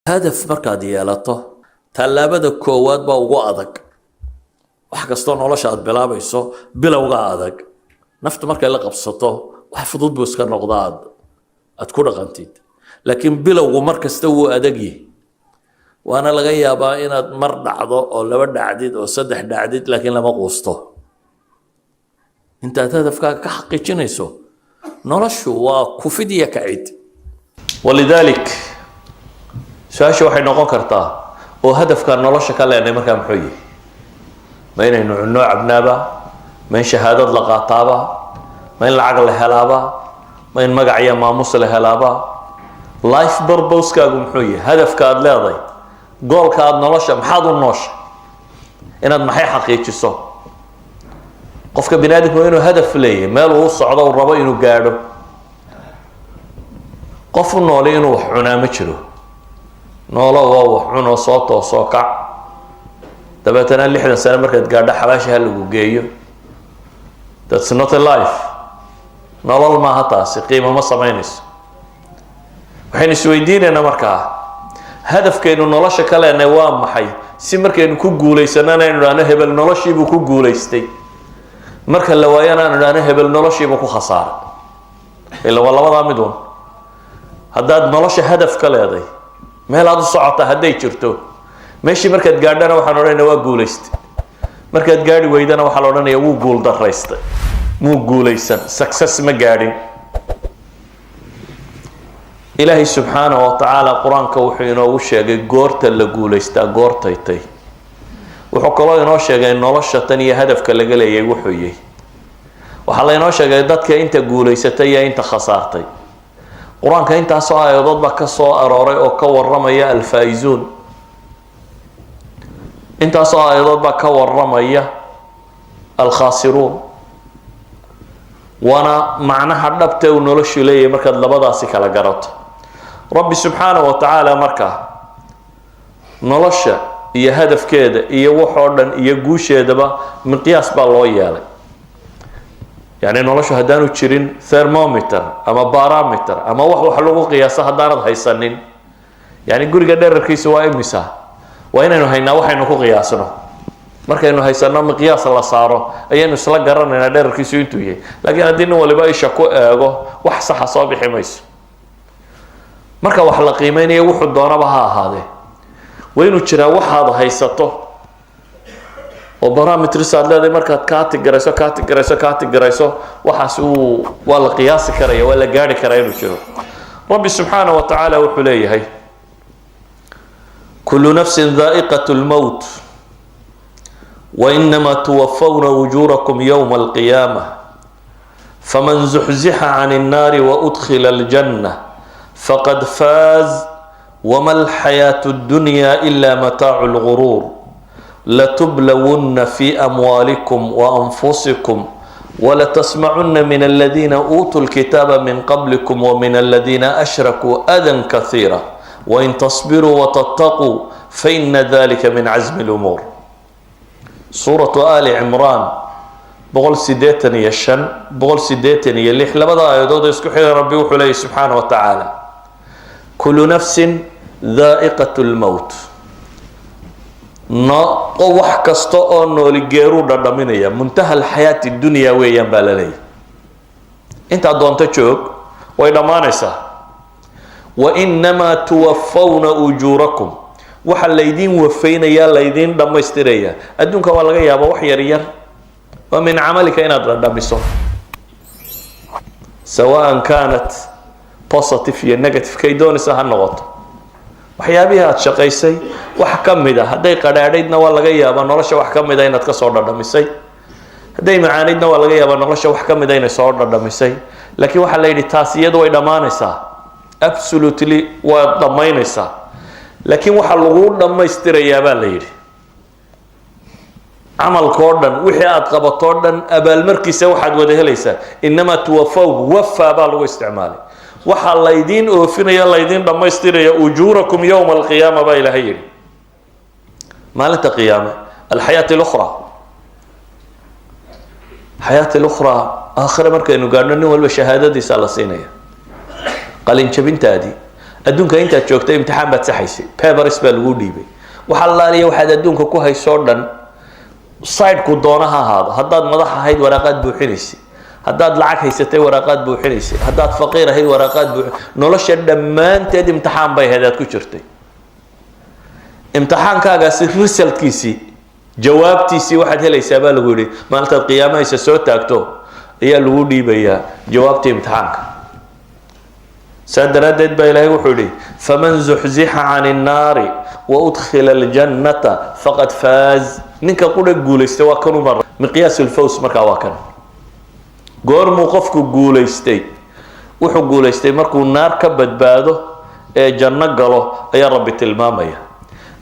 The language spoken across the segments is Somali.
Hadaf markaad yeelato, tallaabada koowaad baa ugu adag. Wax kastoo nolosha aad bilaabayso, bilowgaa adag. Naftu markay la qabsato, wax fudud buu iska noqdaa aad ku dhaqantid, laakiin bilowgu mar kasta wuu adag yihi. Waana laga yaabaa inaad mar dhacdo oo laba dhacdid oo saddex dhacdid, laakiin lama quusto intaad hadafkaaga ka xaqiijinayso. Noloshu waa kufid iyo kacid. ولذلك su-aasha waxay noqon kartaa: oo hadafkaan nolosha ka leenay markaa muxuu yihi? Ma inaynu cunno cabnaaba? Ma in shahaadad la qaataaba? Ma in lacag la helaaba? Ma in magac iyo maamus la helaaba? Life purpose-kaagu muxuu yihi? Hadafka aad leedahay, goal-ka aad nolosha, maxaad u noosha, inaad maxay xaqiijiso? Qofka bini aadamku waa inuu hadaf leeyahay, meel uu socdo, uu rabo inuu gaadho. Qof u nooli inuu wax cunaa ma jiro. Noolo waa wax cunoo, soo toosoo kac, dabeetana 60 sano markaad gaadho xabaasha ha lagu geeyo. That's not a life. Nolol maaha taasi, qiimo ma samaynayso. Waxaynu isweydiinaynaa markaa: hadafkaynu nolosha ka leenahay waa maxay? Si markaynu ku guuleysanana aynu idhahno, "Hebel noloshiibuu ku guulaystay," marka la waayana aanu idhahno, "Hebel noloshiibuu ku khasaaray." Ila waa labadaa mid un. Haddaad nolosha hadaf ka leeday, meel aad u socota hadday jirto, meeshii markaad gaadhana waxaan odhanaya, "Waa guulaystay." Markaad gaadhi weydana waxaa la odhanaya, "Wuu guul daraystay, muu guulaysan, success ma gaadhin." Ilaahay subxaanahu wa tacaala qur-aanka wuxuu inoogu sheegay goorta la guulaystaa goortay tay. Wuxuu kaloo inoo sheegay nolosha tan iyo hadafka laga leeyay wuxuu yahay. Waxaa laynoo sheegay dadka inta guulaysatay iyo inta khasaartay. Qur-aanka intaasoo aayadood baa ka soo arooray oo ka waramaya الفائزون. Intaasoo aayadood baa ka waramaya الخاسرون. Waana macnaha dhabta uu noloshu leeyahay markaad labadaasi kala garato. Rabbi subxaanaه wa tacaala markaa nolosha iyo hadafkeeda iyo waxoo dhan iyo guusheedaba miqyaas baa loo yeelay. Yani noloshu haddaanu jirin thermometer ama barometer ama wax lagu qiyaaso haddaanad haysanin, yani guriga dherarkiisa waa imisa, waa inaynu haynaa waxaynu ku qiyaasno. Markaynu haysano miqyaas la saaro, ayaynu isla garanaynaa dherarkiisu intuu yahay. Laakiin haddii nin waliba isha ku eego, wax saxa soo bixi mayso. Marka wax la qiimeynaya, wuxuu doonaba ha ahaadee, waa inuu jiraa waxaad haysato oo barometers aad leedahay. Markaad kaati garayso, kaati garayso, kaati garayso, waxaas uu waa la qiyaasi karaya, waa la gaari karaa inuu jiro. Rabbi subxaanaه wa tacaala wuxuu leeyahay: كل نفس ذائقة الموت وإنما توفون أجوركم يوم القيامة فمن زحزح عن النار وأدخل الجنة فقد فاز وما الحياة الدنيا إلا متاع الغرور. لتبلون في أموالكم وأنفسكم ولتسمعن من الذين أوتوا الكتاب من قبلكم ومن الذين أشركوا أذى كثيرا وإن تصبروا وتتقوا فإن ذلك من عزم الأمور. Suuratu Ali Cimraan, 185, 186, labada aayadood isku xiga, Rabbi wuxuu leeyay subxaana wa tacaala: كل نفس ذائقة الموت. No, wax kasta oo nooli geeruu dhadhaminaya. منتهى الحياة الدنيا weeyaan baa la leeyahy. Intaad doonto joog, way dhammaanaysaa. وإنما توفون أجوركم, waxaa laydiin wafaynayaa, laydiin dhammaystiraya. Adduunka waa laga yaaba wax yar yar waa من عملك inaad dhadhamiso, سواء كانت positive iyo negative kay doonaysa ha noqoto. Waxyaabihii aada shaqaysay wax ka mid a, hadday qadhaadhaydna waa laga yaabaa nolosha wax ka mid a inaad kasoo dhadhamisay, hadday macaanaydna waa laga yaabaa nolosha wax ka mida inay soo dhadhamisay. Laakiin waxaa la yidhi taas iyadu way dhammaanaysaa, absolutely waad dhammaynaysaa. Laakiin waxaa laguu dhammaystirayaa baa la yidhi camalkao dhan, wixii aada qabatoo dhan abaalmarkiisa waxaad wada helaysaa. إنما توفون, وفى baa lagu isticmaalay. Waxaa laydiin oofinaya, laydiin dhammaystiraya أجوركم يوم القيامة baa ilaahay yidhi, maalinta qiyaame. الحياة الأخرى, حياة الأخرى, aakhire markaynu gaadhno, nin walba shahaadadiisa la siinaya, qalinjabintaadii. Adduunka intaad joogtay imtixaan baad saxaysay, papers baa lagu dhiibay. Wax allaaliya waxaad adduunka ku haysoo dhan, sideku doona ha ahaado, haddaad madax ahayd waraaqaad buuxinaysay, haddaad lacag haysatay waraaqaad buuxinaysay, haddaad faqiir ahayd waraaqaad buuxi. Nolosha dhammaanteed imtixaan bay ahayd aad ku jirtay. Imtixaankaagaasi resultkiisii, jawaabtiisii waxaad helaysaa baa lagu yidhi maalintaad qiyaamahaysa soo taagto ayaa lagu dhiibayaa jawaabtii imtixaanka. Saa daraaddeed baa Ilaahay wuxuu yidhi: فمن زحزح عن النار وأدخل الجنة فقد فاز. Ninka qura guulaystay waa kan umar. Miqyaas الفوز markaa waa kan. Goormuu qofku guulaystay? Wuxuu guulaystay markuu naar ka badbaado ee janno galo, ayaa Rabbi tilmaamaya.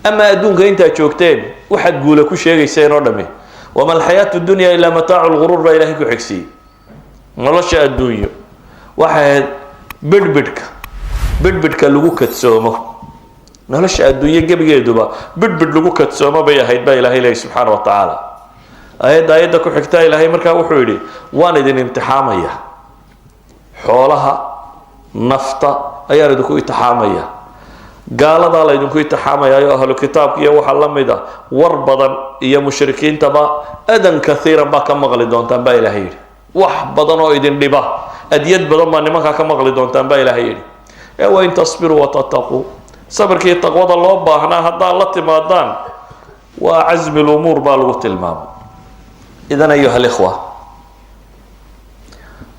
Ama adduunka intaad joogteen waxaad guula ku sheegayseen oo dhami, وما الحياة الدنيا إلا متاع الغرور baa Ilahay ku xigsiiyey. Nolosha adduunyo waxay ahayd bidhbidhka, bidhbidhka lagu kadsoomo. Nolosha adduunyo gebigeeduba bidhbidh lagu kadsoomo bay ahayd, baa Ilahay leeyay subxaana wa tacaala. Aayadda ku xigtaa Ilaahay markaa wuxuu yidhi: waan idin imtixaamaya, xoolaha, nafta ayaan idinku imtixaamaya, gaaladaa la idinku imtixaamayayo, ahlu kitaabka iyo waxa la mid a, war badan iyo mushrikiintaba أذى كثيرا baa ka maqli doontaan, baa Ilaahay yidhi. Wax badan oo idin dhiba, adyad badan baa nimankaa ka maqli doontaan, baa Ilaahay yidhi. Ee وإن تصبروا وتتقوا, sabirkii taqwada loo baahnaa haddaad la timaadaan, waa عزم الأمور baa lagu tilmaamay. إذن أيها الإخوة,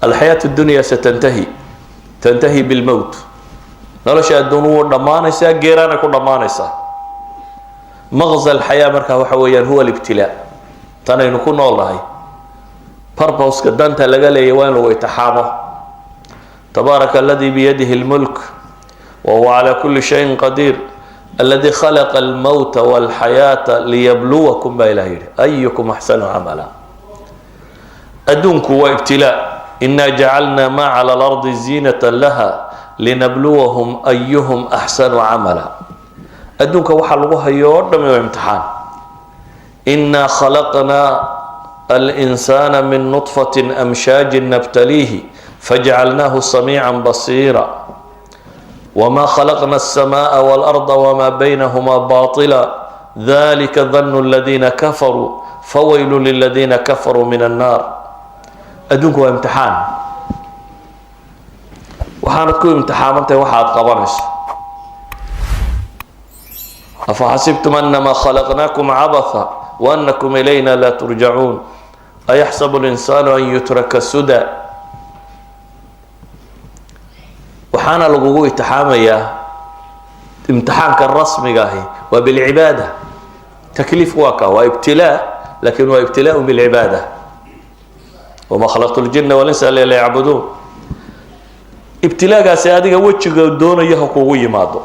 الحياة الدنيا ستنتهي, تنتهي بالموت. Nolosha adduun wuu dhammaanaysaa, geeraanay ku dhammaanaysaa. مغزى الحياة markaa waxa weeyaan هو الابتلاء. Tanaynu ku nool nahay, purposeka, danta laga leeyay waa in lagu imtixaamo. تبارك الذي بيده الملك وهو على كل شيء قدير الذي خلق الموت والحياة ليبلوكم, baa Ilaah yidhi, أيكم أحسن عملا. Adduunku waa ibtilaa. إنا جعلنا ما على الأرض زينة لها لنبلوهم أيهم أحسن عملا. Adduunka waxaa lagu hayo o dhami waa imtixaan. إنا خلقنا الإنسان من نطفة أمشاج نبتليه فجعلناه سميعا بصيرا وما خلقنا السماء والأرض وما بينهما باطلا ذلك ظن الذين كفروا فويل للذين كفروا من النار. Adduunku waa imtixaan. Waxaanad ku imtixaamantahay waxaad qabanayso. أفحسبتم أنما خلقناكم عبثا وأنكم إلينا لا ترجعون أيحسب الإنسان أن يترك سدى. Waxaana lagugu imtixaamayaa, imtixaanka rasmiga ahi waa بالعبادة. Takliif waa ka, waa ibtilaa, lakin waa ابتلاء بالعبادة. وما خلقت الجن والإنس إلا ليعبدون. Ibtilaagaasi adiga wejiga doonayo ha kugu yimaado.